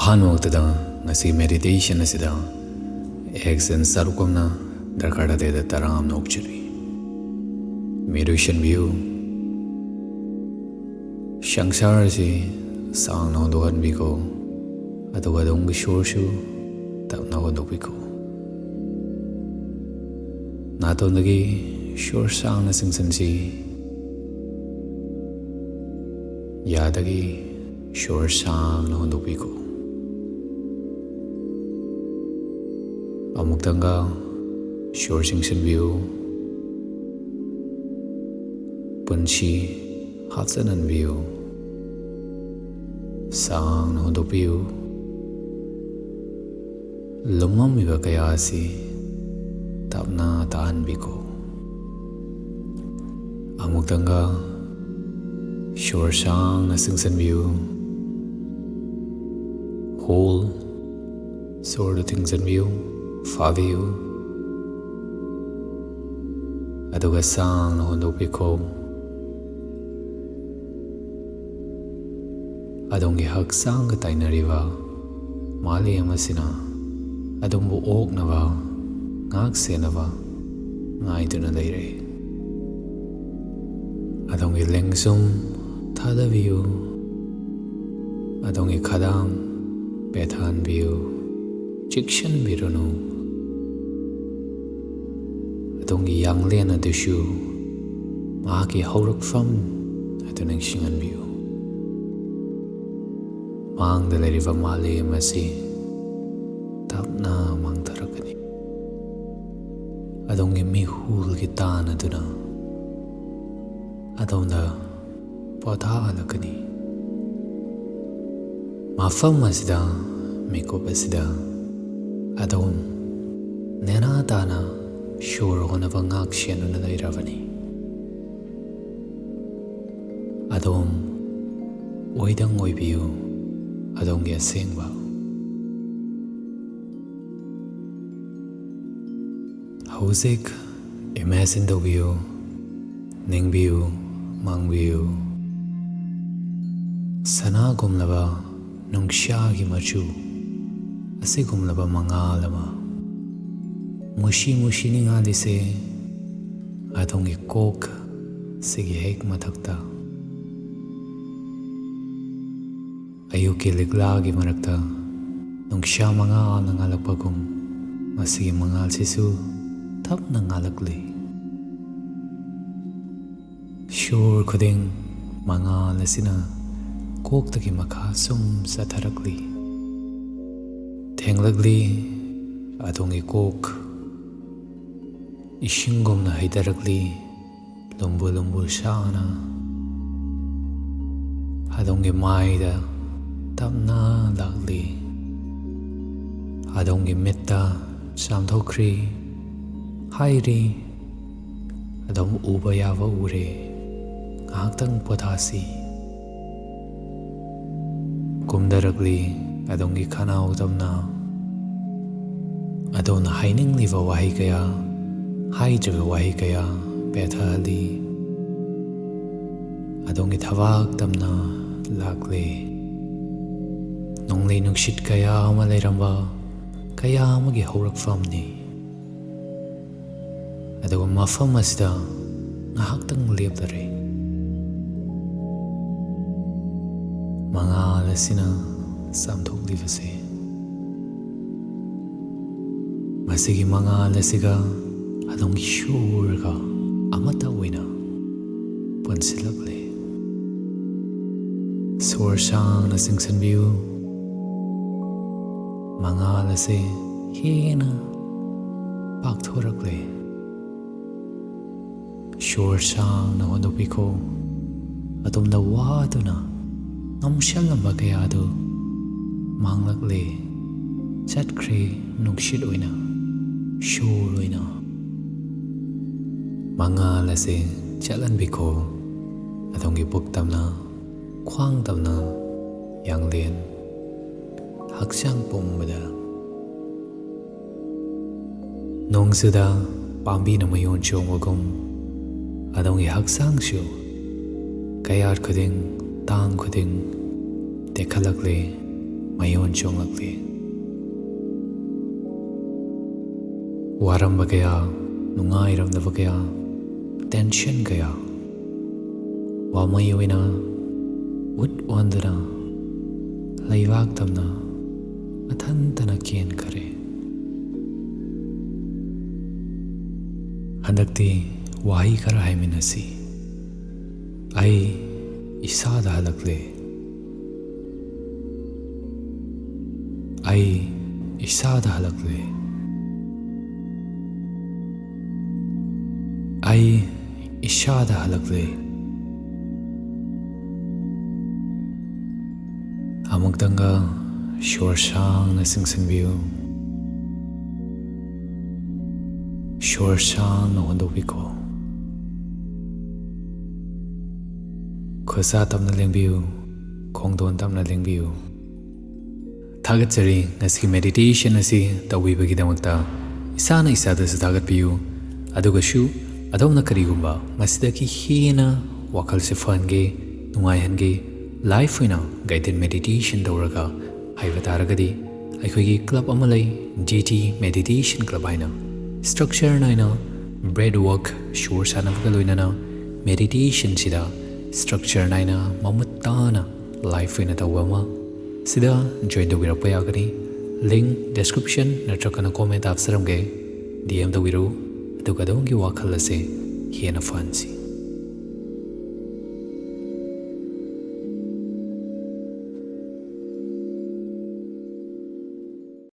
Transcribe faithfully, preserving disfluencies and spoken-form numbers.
ꯑꯍꯥꯟꯕꯃꯛꯇꯗ ꯉꯁꯤ meditation ꯑꯁꯤꯗ action ꯆꯥꯔꯨꯛ ꯑꯃꯅ ꯗꯔꯀꯥꯔ ꯇꯥꯗꯦꯗ ꯇꯔꯥ ꯑꯃꯅ ꯑꯣꯛꯆꯔꯤ꯫ ꯃꯤꯠ ꯎꯏꯁꯤꯟꯕꯤꯌꯨ꯫ ꯁꯪꯁꯥꯔ ꯑꯁꯤ ꯁꯥꯡꯅ ꯍꯣꯟꯗꯣꯛꯍꯟꯕꯤꯈꯣ, ꯑꯗꯨꯒ ꯑꯗꯣꯝꯒꯤ ꯁꯣꯔꯁꯨ ꯇꯞꯅ ꯍꯣꯟꯗꯣꯛꯄꯤꯈꯣ꯫ ꯅꯥꯇꯣꯟꯗꯒꯤ ꯁꯣꯔ ꯁꯥꯡꯅ ꯆꯤꯡꯁꯤꯟꯁꯤ꯫ ꯌꯥꯗꯒꯤ ꯁꯣꯔ ꯁꯥꯡꯅ ꯍꯣꯟꯗꯣꯛꯄꯤꯈꯣ꯫ ꯑꯃꯨꯛꯇꯪꯒ ꯁꯣꯔ ꯆꯤꯡꯁꯤꯟꯕꯤꯌꯨ꯫ ꯄꯨꯟꯁꯤ ꯍꯥꯞꯆꯟꯍꯟꯕꯤꯌꯨ꯫ ꯁꯥꯡꯅ ꯍꯣꯟꯗꯣꯛꯄꯤꯌꯨ꯫ ꯂꯨꯝꯃꯝꯃꯤꯕ ꯀꯌꯥ ꯑꯁꯤ ꯇꯞꯅ ꯇꯥꯍꯟꯕꯤꯈꯣ꯫ ꯑꯃꯨꯛꯇꯪꯒ ꯁꯣꯔ ꯁꯥꯡꯅ ꯆꯤꯡꯁꯤꯟꯕꯤꯌꯨ꯫ ꯍꯣꯜ ꯁꯣꯔꯗꯨ ꯊꯤꯡꯖꯤꯟꯕꯤꯌꯨ, ꯐꯥꯕꯤꯌꯨ꯫ ꯑꯗꯨꯒ ꯁꯥꯡꯅ ꯍꯣꯟꯗꯣꯛꯄꯤꯈꯣ꯫ ꯑꯗꯣꯝꯒꯤ ꯍꯛꯆꯥꯡꯒ ꯇꯥꯏꯅꯔꯤꯕ ꯃꯥꯂꯦꯝ ꯑꯁꯤꯅ ꯑꯗꯣꯝꯕꯨ ꯑꯣꯛꯅꯕ, ꯉꯥꯛ ꯁꯦꯟꯅꯕ ꯉꯥꯏꯗꯨꯅ ꯂꯩꯔꯦ꯫ ꯑꯗꯣꯝꯒꯤ ꯂꯦꯡꯖꯨꯝ ꯊꯥꯗꯕꯤꯌꯨ꯫ ꯑꯗꯣꯝꯒꯤ ꯈꯗꯥꯡ ꯄꯦꯠꯊꯍꯟꯕꯤꯌꯨ꯫ ꯆꯤꯛꯁꯤꯟꯕꯤꯔꯨꯅꯨ꯫ ꯑꯗꯣꯝꯒꯤ ꯌꯥꯡꯂꯦꯟ ꯑꯗꯨꯁꯨ ꯃꯍꯥꯛꯀꯤ ꯍꯧꯔꯛꯐꯝ ꯑꯗꯨ ꯅꯤꯡꯁꯤꯡꯍꯟꯕꯤꯌꯨ꯫ ꯃꯥꯡꯗ ꯂꯩꯔꯤꯕ ꯃꯥꯂꯦꯝ ꯑꯁꯤ ꯇꯞꯅ ꯃꯥꯡꯊꯔꯛꯀꯅꯤ꯫ ꯑꯗꯣꯝꯒꯤ ꯃꯤꯍꯨꯜꯒꯤ ꯇꯥꯟ ꯑꯗꯨꯅ ꯑꯗꯣꯝꯗ ꯄꯣꯊꯥꯍꯜꯂꯛꯀꯅꯤ꯫ ꯃꯐꯝ ꯑꯁꯤꯗ, ꯃꯤꯀꯨꯞ ꯑꯁꯤꯗ ꯑꯗꯣꯝ ꯅꯦꯅꯥ ꯇꯥꯅ ꯁꯣꯔ ꯍꯣꯟꯅꯕ ꯉꯥꯛ ꯁꯦꯟꯗꯨꯅ ꯂꯩꯔꯕꯅꯤ꯫ ꯑꯗꯣꯝ ꯑꯣꯏꯗꯪ ꯑꯣꯏꯕꯤꯌꯨ, ꯑꯗꯣꯝꯒꯤ ꯑꯁꯦꯡꯕ꯫ ꯍꯧꯖꯤꯛ ꯏꯃꯦꯖꯤꯟ ꯇꯧꯕꯤꯌꯨ, ꯅꯤꯡꯕꯤꯌꯨ, ꯃꯪꯕꯤꯌꯨ꯫ ꯁꯅꯥꯒꯨꯝꯂꯕ ꯅꯨꯡꯁꯥꯒꯤ ꯃꯆꯨ ꯑꯁꯤꯒꯨꯝꯂꯕ ꯃꯉꯥꯜ ꯑꯃ ꯃꯨꯁꯤ ꯃꯨꯁꯤ ꯅꯤꯡꯉꯥꯜꯂꯤꯁꯦ ꯑꯗꯣꯝꯒꯤ ꯀꯣꯛ ꯁꯤꯒꯤ ꯍꯦꯛ ꯃꯊꯛꯇ꯫ ꯑꯌꯨꯛꯀꯤ ꯂꯤꯛꯂꯥꯒꯤ ꯃꯔꯛꯇ ꯅꯨꯡꯁꯥ ꯃꯉꯥꯜꯅ ꯉꯥꯜꯂꯛꯄꯒꯨꯝ ꯃꯁꯤꯒꯤ ꯃꯉꯥꯜꯁꯤꯁꯨ ꯇꯞꯅ ꯉꯥꯜꯂꯛꯂꯤ꯫ ꯁꯣꯔ ꯈꯨꯗꯤꯡ ꯃꯉꯥꯜ ꯑꯁꯤꯅ ꯀꯣꯛꯇꯒꯤ ꯃꯈꯥ ꯁꯨꯝ ꯆꯠꯊꯔꯛꯂꯤ꯫ ꯊꯦꯡꯂꯛꯂꯤ ꯑꯗꯣꯝꯒꯤ ꯀꯣꯛ, ꯏꯁꯤꯡꯒꯨꯝꯅ ꯍꯩꯊꯔꯛꯂꯤ, ꯂꯨꯝꯕꯨ ꯂꯨꯝꯕꯨ ꯁꯥꯅ ꯑꯗꯣꯝꯒꯤ ꯃꯥꯏꯗ ꯇꯞꯅ ꯂꯥꯛꯂꯤ꯫ ꯑꯗꯣꯝꯒꯤ ꯃꯤꯠꯇ ꯆꯥꯝꯊꯣꯛꯈ꯭ꯔꯤ ꯍꯥꯏꯔꯤ꯫ ꯑꯗꯣꯝ ꯎꯕ ꯌꯥꯕ ꯎꯔꯦ꯫ ꯉꯥꯏꯍꯥꯛꯇꯪ ꯄꯣꯊꯥꯁꯤ꯫ ꯀꯨꯝꯊꯔꯛꯂꯤ ꯑꯗꯣꯝꯒꯤ ꯈꯅꯥꯎ ꯇꯝꯅ꯫ ꯑꯗꯣꯝꯅ ꯍꯥꯏꯅꯤꯡꯂꯤꯕ ꯋꯥꯍꯩ ꯀꯌꯥ, ꯍꯥꯏꯗ꯭ꯔꯤꯕ ꯋꯥꯍꯩ ꯀꯌꯥ ꯄꯦꯊꯍꯜꯂꯤ꯫ ꯑꯗꯣꯝꯒꯤ ꯊꯕꯥꯛ ꯇꯝꯅ ꯂꯥꯛꯂꯤ꯫ ꯅꯣꯡꯂꯩ ꯅꯨꯡꯁꯤꯠ ꯀꯌꯥ ꯑꯃ ꯂꯩꯔꯝꯕ ꯀꯌꯥ ꯑꯃꯒꯤ ꯍꯧꯔꯛꯐꯝꯅꯤ꯫ ꯑꯗꯨꯒ ꯃꯐꯝ ꯑꯁꯤꯗ ꯉꯥꯏꯍꯥꯛꯇꯪ ꯂꯦꯞꯂꯔꯦ꯫ ꯃꯉꯥꯜ ꯑꯁꯤꯅ ꯆꯥꯝꯊꯣꯛꯂꯤꯕꯁꯦ, ꯃꯁꯤꯒꯤ ꯃꯉꯥꯜ ꯑꯁꯤꯒ ꯑꯗꯣꯝꯒꯤ ꯁꯣꯔꯒ ꯑꯃꯠꯇ ꯑꯣꯏꯅ ꯄꯨꯟꯁꯤꯜꯂꯛꯂꯦ꯫ ꯁꯣꯔ ꯁꯥꯡꯅ ꯆꯤꯡꯁꯤꯟꯕꯤꯌꯨ꯫ ꯃꯉꯥꯜ ꯑꯁꯤ ꯍꯦꯟꯅ ꯄꯥꯛꯊꯣꯔꯛꯂꯦ꯫ ꯁꯣꯔ ꯁꯥꯡꯅ ꯍꯣꯟꯗꯣꯛꯄꯤꯈꯣ꯫ ꯑꯗꯣꯝꯅ ꯋꯥꯗꯨꯅ ꯉꯝꯁꯜꯂꯝꯕ ꯀꯌꯥꯗꯨ ꯃꯥꯡꯂꯛꯂꯦ, ꯆꯠꯈ꯭ꯔꯦ ꯅꯨꯡꯁꯤꯠ ꯑꯣꯏꯅ, ꯁꯣꯔ ꯑꯣꯏꯅ꯫ ꯃꯉꯥꯜ ꯑꯁꯤ ꯆꯠꯍꯟꯕꯤꯈꯣ꯫ ꯑꯗꯣꯝꯒꯤ ꯄꯨꯛ ꯇꯝꯅ, ꯈ꯭ꯋꯥꯡ ꯇꯝꯅ, ꯌꯥꯡꯂꯦꯟ, ꯍꯛꯆꯥꯡ ꯄꯨꯝꯕꯗ꯫ ꯅꯣꯡꯖꯨꯗ ꯄꯥꯝꯕꯤꯅ ꯃꯌꯣꯟ ꯆꯣꯡꯕꯒꯨꯝ, ꯑꯗꯣꯝꯒꯤ ꯍꯛꯆꯥꯡꯁꯨ ꯀꯌꯥꯠ ꯈꯨꯗꯤꯡ, ꯇꯥꯡ ꯈꯨꯗꯤꯡ ꯇꯦꯛꯈꯠꯂꯛꯂꯦ, ꯃꯌꯣꯟ ꯆꯣꯡꯂꯛꯂꯦ꯫ ꯋꯥꯔꯝꯕ ꯀꯌꯥ, ꯅꯨꯡꯉꯥꯏꯔꯝꯗꯕ ꯀꯌꯥ, ꯇꯦꯟꯁꯟ ꯀꯌꯥ, ꯋꯥꯃꯩ ꯑꯣꯏꯅ ꯎꯠ ꯑꯣꯟꯗꯨꯅ ꯂꯩꯕꯥꯛ ꯇꯝꯅ ꯃꯊꯟꯇꯅ ꯀꯦꯟꯈꯔꯦ꯫ ꯍꯟꯗꯛꯇꯤ ꯋꯥꯍꯩ ꯈꯔ ꯍꯥꯏꯃꯤꯟꯅꯁꯤ꯫ ꯑꯩ ꯏꯁꯥꯗ ꯍꯜꯂꯛꯂꯦ꯫ ꯑꯩ ꯏꯁꯥꯗ ꯍꯜꯂꯛꯂꯦ꯫ ꯑꯩ ꯏꯁꯥꯗ ꯍꯜꯂꯛꯂꯦ꯫ ꯑꯃꯨꯛꯇꯪꯒ ꯁꯣꯔ ꯁꯥꯡꯅ ꯆꯤꯡꯁꯤꯟꯕꯤꯌꯨ꯫ ꯁꯣꯔ ꯁꯥꯡꯅ ꯍꯣꯟꯗꯣꯛꯄꯤꯈꯣ꯫ ꯈꯨꯠꯁꯥ ꯇꯞꯅ ꯂꯦꯡꯕꯤꯌꯨ, ꯈꯣꯡꯗꯣꯟ ꯇꯞꯅ ꯂꯦꯡꯕꯤꯌꯨ꯫ ꯊꯥꯒꯠꯆꯔꯤ ꯉꯁꯤꯒꯤ ꯃꯦꯗꯤꯇꯦꯁꯟ ꯑꯁꯤ ꯇꯧꯕꯤꯕꯒꯤꯗꯃꯛꯇ꯫ ꯏꯁꯥꯅ ꯏꯁꯥꯗꯁꯨ ꯊꯥꯒꯠꯄꯤꯌꯨ, ꯑꯗꯨꯒꯁꯨ ꯑꯗꯣꯝꯅ ꯀꯔꯤꯒꯨꯝꯕ ꯃꯁꯤꯗꯒꯤ ꯍꯦꯟꯅ ꯋꯥꯈꯜꯁꯦ ꯐꯍꯟꯒꯦ, ꯅꯨꯡꯉꯥꯏꯍꯟꯒꯦ, ꯂꯥꯏꯐ ꯑꯣꯏꯅ ꯒꯥꯏꯗꯦꯠ ꯃꯦꯗꯤꯇꯦꯁꯟ ꯇꯧꯔꯒ ꯍꯥꯏꯕ ꯇꯥꯔꯒꯗꯤ, ꯑꯩꯈꯣꯏꯒꯤ ꯀ꯭ꯂꯕ ꯑꯃ ꯂꯩ, ꯖꯤ ꯇꯤ ꯃꯦꯗꯤꯇꯦꯁꯟ ꯀ꯭ꯂꯕ ꯍꯥꯏꯅ꯫ ꯁ꯭ꯇ꯭ꯔꯛꯆꯔ ꯅꯥꯏꯅ ꯕ꯭ꯔꯦꯠ ꯋꯥꯔꯛ, ꯁꯣꯔ ꯁꯥꯟꯅꯕꯒ ꯂꯣꯏꯅꯅ ꯃꯦꯗꯤꯇꯦꯁꯟꯁꯤꯗ ꯁ꯭ꯇ꯭ꯔꯛꯆꯔ ꯅꯥꯏꯅ ꯃꯃꯨꯠ ꯇꯥꯅ ꯂꯥꯏꯐ ꯑꯣꯏꯅ ꯇꯧꯕ ꯑꯃ꯫ ꯁꯤꯗ ꯖꯣꯏꯟ ꯇꯧꯕꯤꯔꯛꯄ ꯌꯥꯒꯅꯤ꯫ ꯂꯤꯡꯛ ꯗꯤꯁꯀ꯭ꯔꯤꯞꯁꯟ ꯅꯠꯇ꯭ꯔꯒꯅ ꯀꯣꯃꯦꯟ ꯍꯥꯞꯆꯔꯝꯒꯦ꯫ ꯗꯤ ꯑꯦꯝ ꯇꯧꯕꯤꯔꯛꯎ, ꯑꯗꯨꯒ ꯑꯗꯣꯝꯒꯤ ꯋꯥꯈꯜ ꯑꯁꯦ ꯍꯦꯟꯅ ꯐꯍꯟꯁꯤ꯫